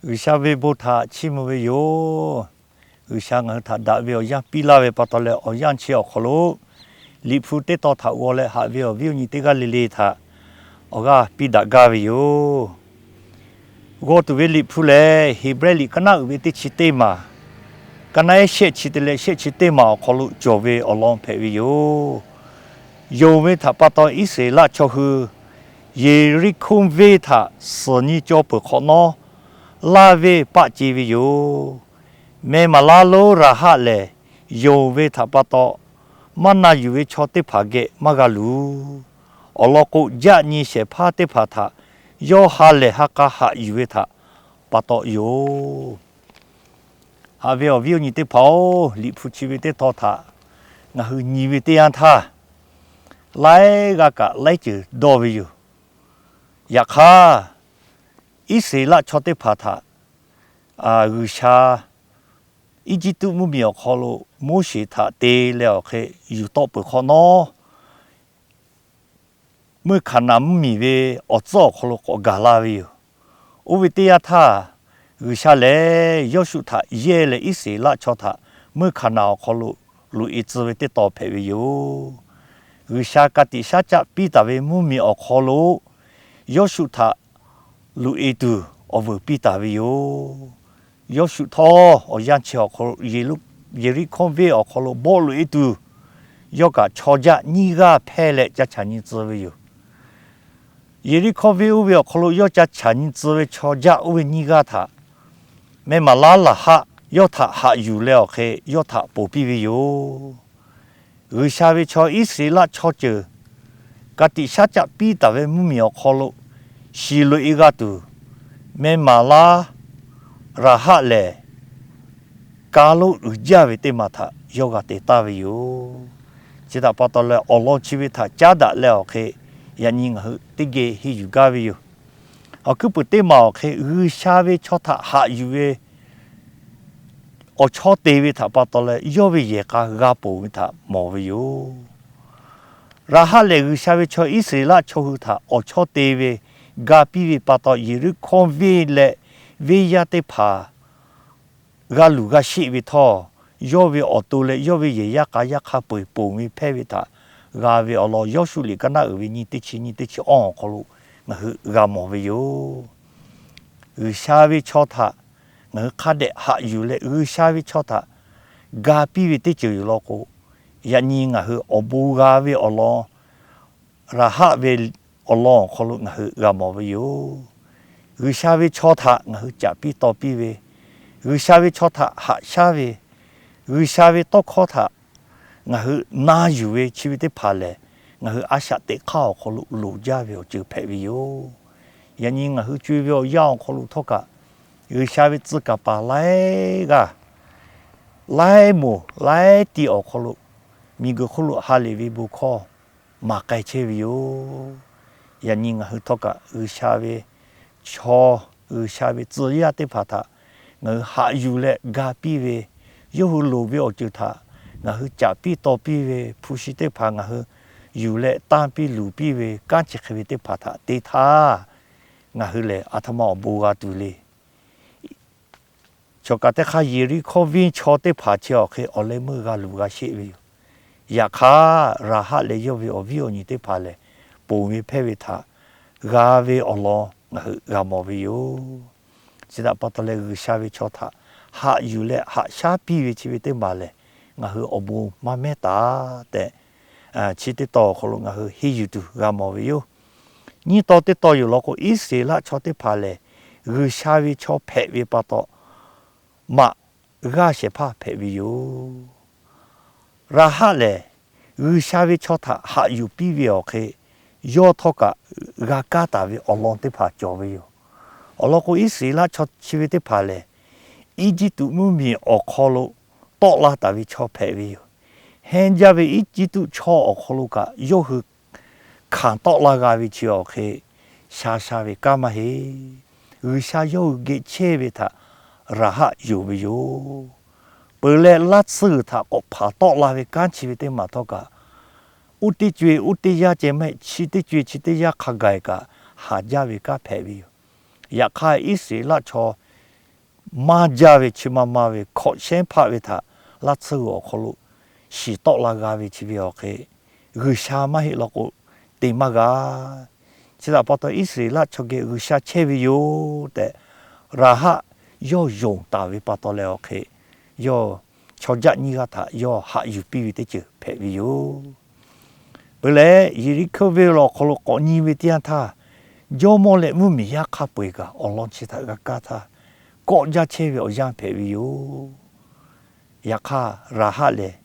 G'uiˬsha ve bon htaꞈ chiˇ mvuh ve yoˬ. G'uiˬsha ngaˬ hui htaꞈ daꞈ ve awˬ yanˇ piˇ laˇ ve pa taw leh, awˬ yanˇ chi awˬ hk'aw lo Liꞈ hpu teˇ tawn htaꞈ g'aw leh haꞈ ve awˬ viˉ awˬ nyi teˇ g'aˇ le le htaꞈ awˬ g'aˇ piˇ daꞈ gaˇ ve yoˬ. G'aw tuˬ ve Liꞈ hpu lehˬ, Heˍbrehˇ liꞈ ka naˆ uiˍ ve teˇ chi teˇ maˬ, ka naˆ ehˉ shehˆ chi te leh shehˆ chi teˇ maˬ awˬ hk'aw lo cawˬ ve awˬ lawn hpehꞈ ve yoˬ. Yonˍ ve htaꞈ pa taw Iˉsaˍreˍlaˆ chaw hui Yeˍriˆhkoˇ venˇ htaꞈ suhˍ nyi caw peuˬ hk'awꞈ nawˉ, laˇ venˇ paˆ ce ve yoˬ. Meh maˍ laˇ lonˉ Raˍhaˆ lehˬ, yonˍ ve htaꞈ pa taw maˇ na yuˬ ve chaw teˇ hpaˍ geh maˇ g'a luˬ. Awˬ lawn k'o, jaˆ nyi shehˍ hpaˇ teˇ hpaˍ htaꞈ yawˇ ha lehˬ ha k'a haꞈ yuˬ ve htaꞈ pa taw yoˬ. Haꞈ ve awˬ viˉ awˬ nyi teˇ hpaˍ-oˬ, Liꞈ hpu chi ve teˇ tawn htaꞈ ngaˬ hui nyi ve teˇ yanˇ htaˇ, laiˉ g'aˇ kaꞈ laiˉ ceuˬ dawˇ ve yoˬ. Yaꞈ hk'aˇ, Iˉsaˍreˍlaˆ chaw teˇ hpaˍ htaꞈ G'uiˬsha Eˇjiˇtuꞈ mvuhˇmiˬ awˬ hk'aw lo Moˉseˍ htaꞈ te leh awˬ hk'e yuˬ tawˆ peuˬ hk'awꞈ nawˉ, meuˇ Hkaˍnanˍ mvuhˇmiˬ ve awˬ tcuhˉ awˬ hk'aw lo k'awꞈ gaˬ la ve yoˬ. Oˇ ve teˇ yanˇ htaˇ, G'uiˬsha lehˬ Yawˇshuˆ htaꞈ yehˇ leh Iˉsaˍreˍlaˆ chaw htaꞈ meuˇ Hkaˍnanˍ awˬ hk'aw lo loꞈ e tcuh ve teˇ tawn hpehꞈ ve yoˬ. G'uiˬsha ka tiꞈ shaˉ caˆ piˇ taˍ ve mvuhˇmiˬ awˬ hk'aw lo Yawˇshuˆ htaꞈ loꞈ e tuˬ awˬ vuiˬ piˇ taˍ ve yoˬ. Yawˇshuˆ htawˇ, awˬ yanˇ chi awˬ hk'aw lo Yeˍriˆhkoˇ venˇ awˬ hk'aw lo bawˆ loꞈ e tuˬ, yawˇ kaꞈ chaw jaˆ nyiˇ g'aˇ hpehˇ leh ca chaꞈ nyi tcuh ve yoˬ. Yeˍriˆhkoˇ venˇ oˇ ve awˬ hk'aw lo yawˇ ca chaꞈ nyi tcuh ve chaw jaˆ oˇ ve nyiˇ g'aˇ htaꞈ meh maˍ laˇ Raˍhaˆ yawˇ htaꞈ haꞈ yuˬ leh awˬ hk'e yawˇ htaꞈ ponˬ piˇ ve yoˬ. G'uiˬsha ve chaw Iˉsaˍreˍlaˆ chaw ceuˬ ka tiꞈ shaˉ caˆ piˇ taˍ ve mvuhˇmiˬ awˬ hk'aw lo shiˍ loꞈ e g'a tuˬ, meh maˍ laˇ Raˍhaˆ lehˬ, ka lonˉ uiˍ jaˇ ve teˇ maˬ htaꞈ yawˇ g'a te taˍ ve yoˬ. Chi htaꞈ pa taw leh, awˬ lawn chi ve htaꞈ caˉ daꞈ leh awˬ hk'e yaꞈ nyi ngaˬ hui teˇ geh henˇ yuˬ gaˇ ve yoˬ. Awˬ hkuiˉ puiˍ teˇ maˬ awˬ hk'e G'uiˬsha ve chaw htaꞈ haꞈ yuˬ ve awˬ chawˇ te ve htaꞈ pa taw leh, yawˇ ve yehˬ k'a g'a ponˬ ve htaꞈ mawˬ ve yoˬ. Raˍhaˆ lehˬ, G'uiˬsha ve chaw Iˉsaˍreˍlaˆ chaw hui htaꞈ awˬ chawˇ te ve ga piˇ ve pa taw, Yeˍriˆhkoˇ venˇ leh venˇ yaˇ teˇ hpaˍ g'a luˬ g'a sheˆ ve htawˇ, yawˇ ve awˬ to leh yawˇ ve yehˬ yaˇ k'a yaˇ hk'a peu eˬ ponˬ ve hpehˇ ve htaꞈ g'a ve awˬ lawn Yawˇshuˆ liꞈ ka naˆ uiˍ ve nyiˇ teˇ chi nyiˇ teˇ chi awˇ awˬ hk'aw lo ngaˬ hui g'a mawˬ ve yoˬ. G'uiˬsha ve chaw htaꞈ ngaˬ hui hk'a dehꞈ haꞈ yuˬ leh, G'uiˬsha ve chaw htaꞈ ga piˇ ve teˇ ceuˬ yoˬ law k'o, yaꞈ nyi ngaˬ hui awˬ bon g'a ve awˬ lawn Raˍhaˆ ve awˬ lawn awˬ hk'aw lo ngaˬ hui g'a mawˬ ve yoˬ. G'uiˬsha ve chaw htaꞈ ngaˬ hui caꞈ piˇ taw piˇ ve, G'uiˬsha ve chaw htaꞈ haꞈ shaˉ ve, G'uiˬsha ve tawˇ hkawˇ htaꞈ ngaˬ hui na yuˬ ve chi ve teˇ hpaˍ lehˬ, ngaˬ hui a shaꞈ teꞈ hk'aˇ awˬ hk'aw lo loˍ jaˇ ve awˬ ceuˬ hpehꞈ ve yoˬ. Yaꞈ nyi ngaˬ hui co e ve awˬ yanˇ awˬ hk'aw lo htawˇ kaꞈ, G'uiˬsha ve tcuh kaˍ paˍ laiˉ g'aˇ laiˉ moˍ laiˉ tiꞈ awˬ hk'aw lo miˬguiˬ hk'oˆ lo ha lehˬ ve bon hkawˇ maˍ k'ai chehˇ ve yoˬ. Yaꞈ nyi ngaˬ hui htawˇ kaꞈ G'uiˬsha ve chaw, G'uiˬsha ve tcuh yaˇ teˇ hpaˍ htaꞈ ngaˬ hui haꞈ yuˬ leh ga piˇ ve, yawˇ hui loˍ ve awˬ ceuˬ htaꞈ ngaˬ hui caꞈ piˇ taw piˇ ve, hpu shi teˇ hpaˍ ngaˬ hui yuˬ leh tanˇ piˇ luˬ piˇ ve, kanˉ chi hk'e ve teˇ hpaˍ htaꞈ te htaˇ, ngaˬ hui lehˬ a htoꞈ ma awˬ bon g'a tuˬ le. Chaw kaꞈ teˇ hk'aˇ Yeˍriˆhkoˇ venˇ chaw teˇ hpaˍ chi awˬ hk'e awˬ leh meuˇ g'a luˬ g'a sheˆ ve yoˬ. Yaꞈ hk'aˇ, Raˍhaˆ leh yawˇ ve awˬ viˉ awˬ nyi teˇ hpaˍ lehˬ, ponˬ ve hpehˇ ve htaꞈ g'a ve awˬ lawn ngaˬ hui g'a mawˬ ve yoˬ. Chi htaꞈ pa taw leh, G'uiˬsha ve chaw htaꞈ haꞈ yuˬ leh haꞈ shaˉ piˇ ve chi ve teˇ maˬ lehˬ, ngaˬ hui awˬ bon maˇ mehˉ taˍ tehꞈ, chi teˇ tawn awˬ hk'aw lo ngaˬ hui henˇ yuˬ tuˬ g'a mawˬ ve yoˬ. Nyiˇ tawn teˇ tawn yoˬ law k'o, Iˉsaˍreˍlaˆ chaw teˇ hpaˍ lehˬ, G'uiˬsha ve chaw hpehꞈ ve pa taw, maꞈ g'aˇ shehˍ hpaˇ hpehꞈ ve yoˬ. Raˍhaˆ lehˬ, G'uiˬsha ve chaw htaꞈ haꞈ yuˬ piˇ ve awˬ hk'e, yawˇ htawˇ kaꞈ g'a kaˇ taˍ ve awˬ lawn teˇ hpaˍ cawˬ ve yoˬ. Awˬ lawn k'o, Iˉsaˍreˍlaˆ chaw chi ve teˇ hpaˍ lehˬ, Eˇjiˇtuꞈ mvuhˇmiˬ awˬ hk'aw lo tawˆ la taˍ ve chaw hpehꞈ ve yoˬ. Henˇ jaˇ ve Eˇjiˇtuꞈ chaw awˬ hk'aw lo kaꞈ yawˇ hui hkanˍ tawˆ la g'a ve chi awˬ hk'e, sha sha ve kanˉ maˇ heˆ. G'uiˬsha yawˇ hui geh chehˇ ve htaꞈ Raˍhaˆ yonˍ ve yoˬ. Peuˬ leh, laˇ tsuhˇ g'uiˬ htaꞈ k'awꞈ hpanˍ tawˆ la ve kanˉ chi ve teˇ maˬ htawˇ kaꞈ, oˇ teˇ co e oˇ teˇ yanˇ ceh maˇ heˆ, chi teˇ co e chi teˇ yanˇ hk'a gaˬ kaꞈ haˍ jaˇ ve kanˉ hpehꞈ ve yoˬ. Yaꞈ hk'aˇ, Iˉsaˍreˍlaˆ chaw maˇ jaˇ ve chi maˇ maˇ ve hkawꞈ shehnˉ hpaˆ ve htaꞈ laˇ tsuhˇ g'uiˬ awˬ hk'aw lo shiˍ tawˆ la g'a ve chi ve awˬ hk'e, G'uiˬsha maˇ heˆ law k'o te maˇ g'a. Chi htaꞈ pa taw Iˉsaˍreˍlaˆ chaw geh G'uiˬsha chehˇ ve yoˬ tehꞈ, Raˍhaˆ yawˇ yonˍ taˍ ve pa taw leh awˬ hk'e, yawˇ chaw jaˆ nyiˇ g'aˇ htaꞈ yawˇ haꞈ yuˬ piˇ ve teˇ ceuˬ hpehꞈ ve yoˬ. Peuˬ leh, Yeˍriˆhkoˇ venˇ awˬ hk'aw lo k'awꞈ nyi ve teˇ yanˇ htaˇ, jawˇmawˇ leh mvuhˇmiˬ yaˇ hk'a peu-eˬ kaꞈ awˬ lawn chi htaꞈ g'a kaˇ htaˇ, kawˆ jaˇ chehˇ ve awˬ yanˇ hpehꞈ ve yoˬ. Yaꞈ hk'aˇ, Raˍhaˆ lehˬ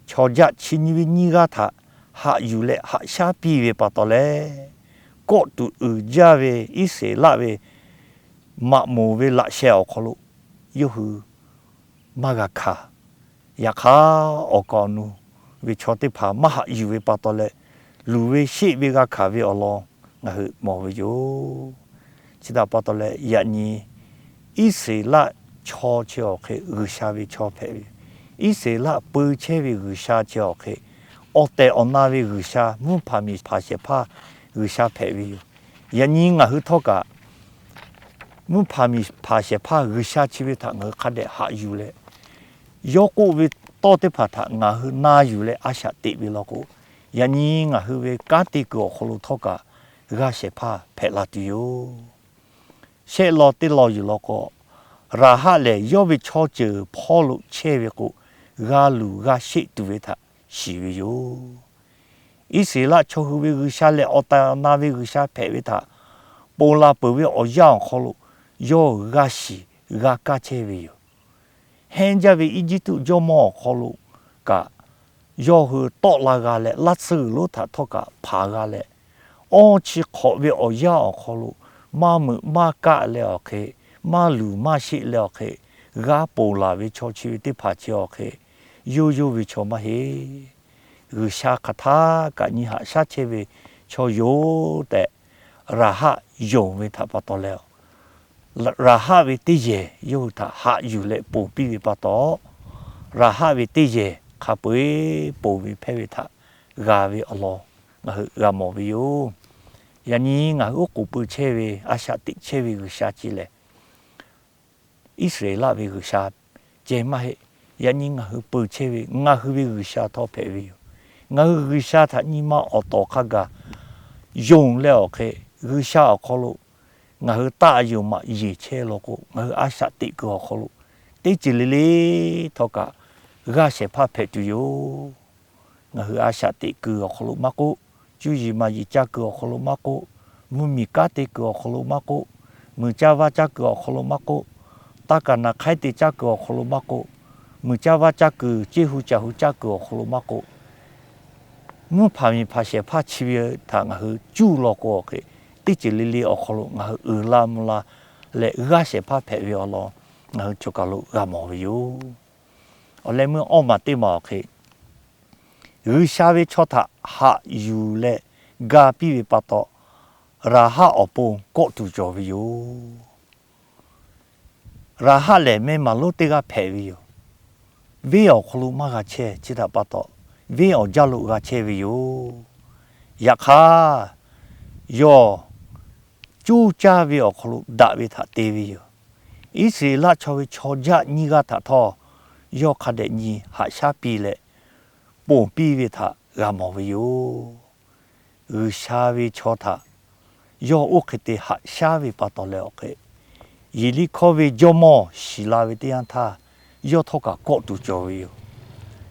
chaw jaˆ chi nyi ve nyiˇ g'aˇ htaꞈ haꞈ yuˬ leh haꞈ shaˉ piˇ ve pa taw leh, kawˆ tuˬ uiˍ jaˇ ve Iˉsaˍreˍlaˆ ve maꞈ moˍ ve laꞈ sheh awˬ hk'aw lo yawˇ hui maˇ g'a hkanˍ. Yaꞈ hk'aˇ, awˬ kaˍ awˬ nu ve chaw teˇ hpaˍ maˇ haꞈ yuˬ ve pa taw leh, luˬ ve sheˆ ve g'a hkanˍ ve awˬ lawn ngaˬ hui mawˬ ve yoˬ. Chi htaꞈ pa taw leh, yaꞈ nyi Iˉsaˍreˍlaˆ chaw chi awˬ hk'e G'uiˬsha ve chaw hpehꞈ ve yoˬ. Iˉsaˍreˍlaˆ peu chehˇ ve G'uiˬsha chi awˬ hk'e awˬ tehˬ awˬ na ve G'uiˬsha, mvuhˇ hpanˍ miˬ hpanˍ shehˍ hpaˇ G'uiˬsha hpehꞈ ve yoˬ. Yaꞈ nyi ngaˬ hui htawˇ kaꞈ mvuhˇ hpanˍ miˬ hpanˍ shehˍ hpaˇ G'uiˬsha chi ve htaꞈ ngaˬ hui hk'a dehꞈ haꞈ yuˬ leh, yawˇ k'oˆ ve tawˇ teˇ hpaˍ htaꞈ ngaˬ hui na yuˬ leh a shaꞈ teꞈ ve law k'o, yaꞈ nyi ngaˬ hui ve kanˉ te kuiˬ awˬ hk'aw lo htawˇ kaꞈ g'aˇ shehˍ hpaˇ hpehꞈ la tuˬ yoˬ. Shehˆ law teˇ law yuˬ law k'o, Raˍhaˆ lehˬ yawˇ ve chaw ceuˬ hpawˇ lo chehˇ ve k'o, g'a luˬ g'a sheˆ tuˬ ve htaꞈ shiˍ ve yoˬ. Iˉsaˍreˍlaˆ chaw hui ve G'uiˬsha lehˬ awˬ tehˬ awˬ na ve G'uiˬsha hpehꞈ ve htaꞈ ponˬ laˬ peuˬ ve awˬ yanˇ awˬ hk'aw lo yawˇ g'a shiˍ g'a kaˇ chehˇ ve yoˬ. Hehnˇ jaˇ ve Eˇjiˇtuꞈ jawˇmawˇ awˬ hk'aw lo kaꞈ, yawˇ hui tawˆ la g'a leh, laˇ tsuhˇ g'uiˬ lonˉ htaꞈ htawˇ kaꞈ hpanˍ g'a leh, awˇ chi hk'awꞈ ve awˬ yanˇ awˬ hk'aw lo maˇ meuꞈ maˇ kaˆ leh awˬ hk'e, maˇ luˬ maˇ sheˆ leh awˬ hk'e, g'a ponˬ laˬ ve chaw chi ve teˇ hpaˍ chi awˬ hk'e, yawˇ yawˇ ve chaw maˇ heˆ. G'uiˬsha hk'aˬ htaˇ kaꞈ nyi haꞈ shaˉ chehˇ ve chaw yoˬ tehꞈ, Raˍhaˆ yonˍ ve htaꞈ pa taw leh, Raˍhaˆ ve teˇ yehˬ yawˇ hui htaꞈ haꞈ yuˬ leh ponˬ piˇ ve pa taw, Raˍhaˆ ve teˇ yehˬ hk'a peu-eˬ ponˬ ve hpehˇ ve htaꞈ g'a ve awˬ lawn ngaˬ hui g'a mawˬ ve yoˬ. Yaꞈ nyi ngaˬ hui oˉ k'oˍ pui chehˇ ve, a shaꞈ teꞈ chehˇ ve G'uiˬsha chi lehˬ, Iˉsaˍreˍlaˆ ve G'uiˬsha ceh maˇ heˆ. Yaꞈ nyi ngaˬ hui pui chehˇ ve ngaˬ hui ve G'uiˬsha htawˇ hpehꞈ ve yoˬ. Ngaˬ hui G'uiˬsha htaꞈ nyi ma awˬ tawˍ hk'a gaˬ yonˍ leh awˬ hk'e, G'uiˬsha awˬ hk'aw lo ngaˬ hui taˆ yonˍ maꞈ yeˬ chehˇ law k'o, ngaˬ hui a shaꞈ teꞈ kuiˬ awˬ hk'aw lo teˇ ceuˬ le le htawˇ kaꞈ g'aˇ shehˍ hpaˇ hpehꞈ tuˬ yoˬ. Ngaˬ hui a shaꞈ teꞈ kuiˬ awˬ hk'aw lo maˇ k'oˆ, cuˇ yiˍ maˍ yiˍ caˇ kuiˬ awˬ hk'aw lo maˇ k'oˆ, mvuhˇmiˬ kanˉ te kuiˬ awˬ hk'aw lo maˇ k'oˆ, muiˬ caˇ vaˇ caˇ kuiˬ awˬ hk'aw lo maˇ k'oˆ, taˇ kaˍ naˍ hk'aiˉ te caˇ kuiˬ awˬ hk'aw lo maˇ k'oˆ, muiˬ caˇ vaˇ caˇ kuiˬ, ceˇ hu caˬ hu caˇ kuiˬ awˬ hk'aw lo maˇ k'oˆ, mvuhˇ hpanˍ miˬ hpanˍ shehˍ hpaˇ chi ve htaꞈ ngaˬ hui cuˇ law k'o awˬ hk'e, teˇ ceuˬ le le awˬ hk'aw lo ngaˬ hui uiˍ la mvuh la leh g'aˇ shehˍ hpaˇ hpehꞈ ve awˬ lawn ngaˬ hui choˬ kaˬ lo g'a mawˬ ve yoˬ. Awˬ leh meuˇ awˇ maˬ teˇ maˬ awˬ hk'e, G'uiˬsha ve chaw htaꞈ haꞈ yuˬ leh ga piˇ ve pa taw, Raˍhaˆ awˬ pon kawˆ tuˬ cawˬ ve yoˬ. Raˍhaˆ lehˬ meh maˍ lonˉ teˇ g'aˇ hpehꞈ ve yoˬ. Venˇ awˬ hk'aw lo maˇ g'a chehˇ, chi htaꞈ pa taw venˇ awˬ jaˇ lo g'a chehˇ ve yoˬ. Yaꞈ hk'aˇ, yawˇ coˇ caˇ ve awˬ hk'aw lo daꞈ ve htaꞈ te ve yoˬ. Iˉsaˍreˍlaˆ chaw ve chaw jaˆ nyiˇ g'aˇ htaꞈ htawˇ, yawˇ hk'a dehꞈ nyi haꞈ shaˉ piˇ leh, ponˬ piˇ ve htaꞈ g'a mawˬ ve yoˬ. G'uiˬsha ve chaw htaꞈ yawˇ oˇ hk'e te haꞈ shaˉ ve pa taw leh awˬ hk'e, Yeˍriˆhkoˇ ve jawˇmawˇ shiˍ la ve teˇ yanˇ htaˇ, yawˇ htawˇ kaꞈ kawˆ tuˬ cawˬ ve yoˬ.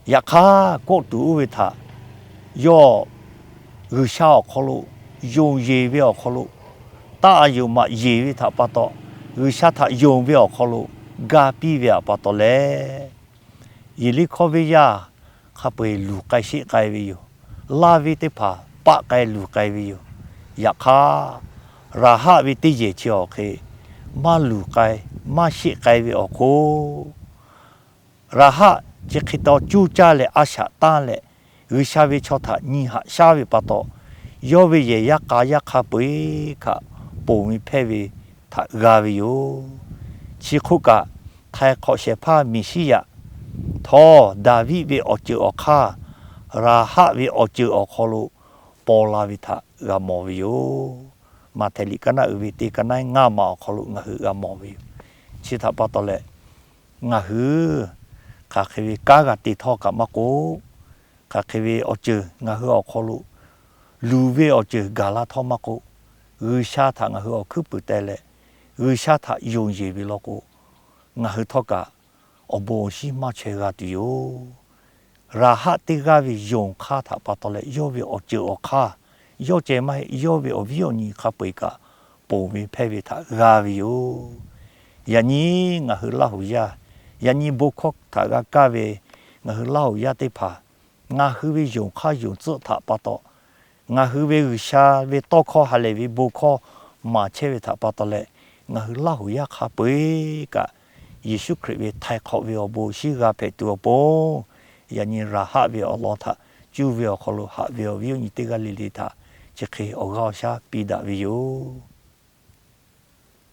Yaꞈ hk'aˇ, kawˆ tuˬ oˇ ve htaꞈ yawˇ G'uiˬsha awˬ hk'aw lo yonˍ yeˬ ve awˬ hk'aw lo, taˆ a yonˍ maꞈ yeˬ ve htaꞈ pa taw, G'uiˬsha htaꞈ yonˍ ve awˬ hk'aw lo ga piˇ ve htaꞈ pa taw leh, Yeˍriˆhkoˇ venˇ yaˇ hk'a peu-eˬ luˬ k'ai sheˆ k'ai ve yoˬ. Laˇ venˇ teˇ hpaˍ paˆ k'ai luˬ k'ai ve yoˬ. Yaꞈ hk'aˇ, Raˍhaˆ ve teˇ yehˬ chi awˬ hk'e maˇ luˬ k'ai, maˇ sheˆ k'ai ve awˬ hk'oˆ, Raˍhaˆ chi hk'e taw coˇ caˇ leh a shaꞈ tanˇ leh, G'uiˬsha ve chaw htaꞈ nyi haꞈ shaˉ ve pa taw, yawˇ ve yehˬ yaˇ k'a yaˇ hk'a peu-eˬ kaꞈ ponˬ ve hpehˇ ve htaꞈ g'a ve yoˬ. Chi hk'oˆ kaꞈ, htaiˍ hk'awꞈ shehˍ hpaˇ Meˍsiˉyaꞈ htawˇ, Daˍviˆ ve awˬ ceuˬ awˬ hk'aˇ, Raˍhaˆ ve awˬ ceuˬ awˬ hk'aw lo paw la ve htaꞈ g'a mawˬ ve yoˬ. Maꞈhtehˍ liꞈ ka naˆ uiˍ ve teˇ ka naˆ ngaˇ maˬ awˬ hk'aw lo ngaˬ hui g'a mawˬ ve yoˬ. Chi htaꞈ pa taw leh, ngaˬ hui hk'aˬ hk'e ve kanˉ g'a te htawˇ kaꞈ maˇ k'oˆ, hk'aˬ hk'e ve awˬ ceuˬ ngaˬ hui awˬ hk'aw lo luˬ ve awˬ ceuˬ gaˬ la htawˇ maˇ k'oˆ, G'uiˬsha htaꞈ ngaˬ hui awˬ hkuiˉ puiˍ teh leh, G'uiˬsha htaꞈ yonˍ yeˬ ve law k'o, ngaˬ hui htawˇ kaꞈ awˬ bon awˬ shinˉ maˇ chaweh g'a tuˬ yoˬ. Raˍhaˆ teˇ g'aˇ ve yonˍ hk'aˇ htaꞈ pa taw leh, yawˇ ve awˬ ceuˬ awˬ hk'aˇ, yawˇ ceh maˇ heˆ, yawˇ ve awˬ viˉ awˬ nyi hk'a peu-eˬ kaꞈ ponˬ ve hpehˇ ve htaꞈ g'a ve yoˬ. Yaꞈ nyi ngaˬ hui Laˇ huˍ yaˇ, yaꞈ nyi bon hkawˇ htaꞈ g'a kaˇ ve ngaˬ hui Laˇ huˍ yaˇ teˇ hpaˍ, ngaˬ hui ve yonˍ hk'aˇ yonˍ tcuhˆ htaꞈ pa taw, ngaˬ hui ve G'uiˬsha ve tawˇ hkawˇ ha lehˬ ve bon hkawˇ maˍ chehˇ ve htaꞈ pa taw leh, ngaˬ hui Laˇ huˍ yaˇ hk'a peu-eˬ kaꞈ Yeˍsuˆ Hkriꞈ ve htaiˍ hk'awꞈ ve awˬ bon awˬ shinˉ g'a hpehꞈ tuˬ awˬ pon, yaꞈ nyi Raˍhaˆ ve awˬ lawn htaꞈ cuˇ ve awˬ hk'aw lo haꞈ ve awˬ viˉ awˬ nyi teˇ g'aˇ le le htaꞈ chi hk'e awˬ g'aˇ awˬ shaˉ piˇ daꞈ ve yoˬ.